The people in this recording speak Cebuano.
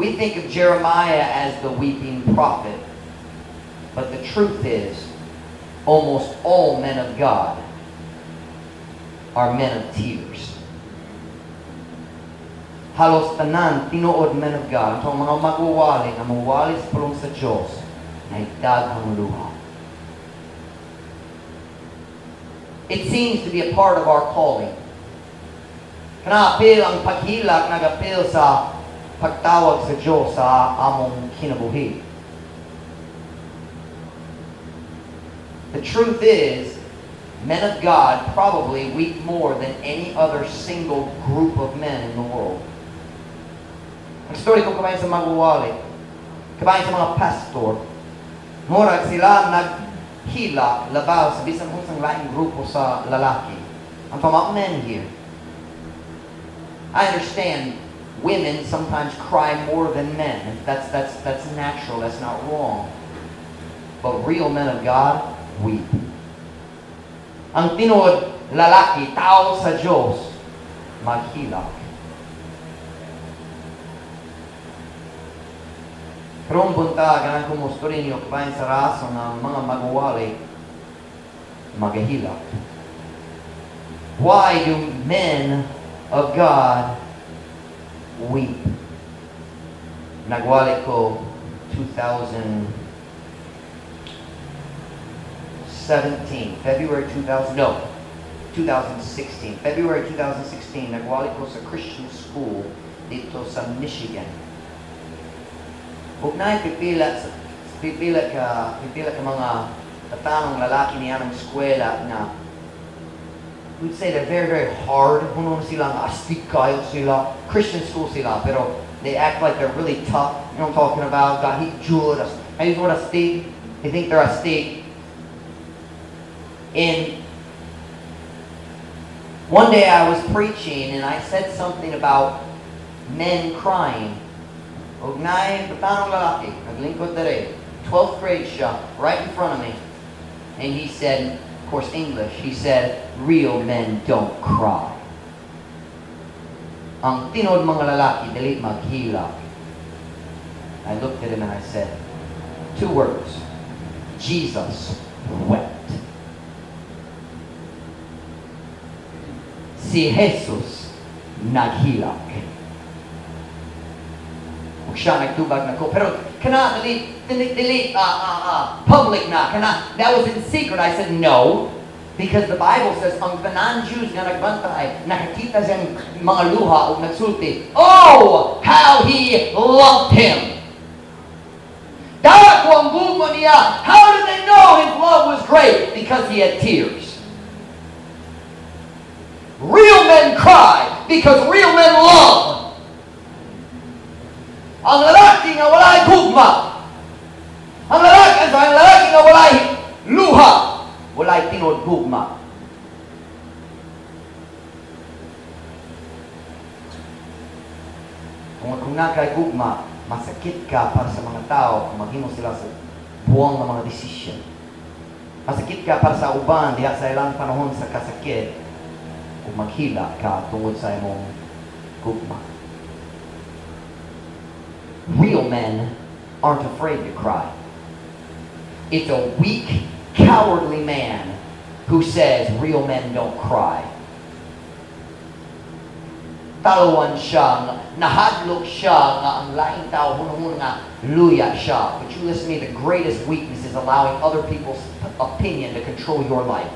We think of Jeremiah as the weeping prophet. But the truth is, almost all men of God are men of tears. Halos tanan tinuod men of God, ang mga magwawali, nga mawali sa pulong sa Diyos, na daghang luha. It seems to be a part of our calling. Kana apil ang paghilak, nagapil sa pagtawag sa Diyos sa among kinabuhi. The truth is, men of God probably weep more than any other single group of men in the world. Ang story ko kabahin sa magwawali, kabahin sa mga pastor, murag sila naghilak labaw sa bisan unsang laing grupo sa lalaki. I'm talking about men here. I understand women sometimes cry more than men. That's natural. That's not wrong. But real men of God weep. Ang tinuod lalaki, tao sa Diyos, maghilak. Karong buntag, ang kumusto ninyo kabahin sa rason ng mga magwawali, maghilak. Why do men of God weep? Nagwali ko 2017, February 2000, no, 2016. February 2016, nagwali ko sa Christian school dito sa Michigan. Ug naay pipila ka mga tatanong lalaki niya ng eskwela na we'd say they're very, very hard. Hunon sila nga astig kayo sila. Christian school sila, pero they act like they're really tough. You know what I'm talking about? Gahi jud. I use the word astig. They think they're astig. And one day I was preaching and I said something about men crying. Ug naay batanong lalaki, naglingkod dere, 12th grade siya, right in front of me. And he said, of course English, he said, "Real men don't cry. Ang tinuod mga lalaki, dili maghilak." I looked at him and I said, two words, "Jesus wept." Si Jesus naghilak. Ug siya nagtubag na ko. Pero kana dili dili dili public na kana, that was in secret. I said no, because the Bible says ang tanan Jews nga nagbantay nakakita siyang mga luha ug nagsulti, "Oh, how he loved him." Dako ang gugma niya. How did they know his love was great? Because he had tears. Real men cry because real men love. Ang lalaki nga walay gugma, ang lalaki nga walay luha, walay tinuod gugma. Kung nakay gugma, masakit ka para sa mga tao kung maghimo sila sa buwang nga mga desisyon. Masakit ka para sa uban diha sa ilang panahon sa kasakit kung maghila ka tungod sa imong gugma. Real men aren't afraid to cry. It's a weak, cowardly man who says real men don't cry. Talawan siya, nahadlok siya, nga ang laing tao, hunong nga luya siya. But you listen to me, the greatest weakness is allowing other people's opinion to control your life.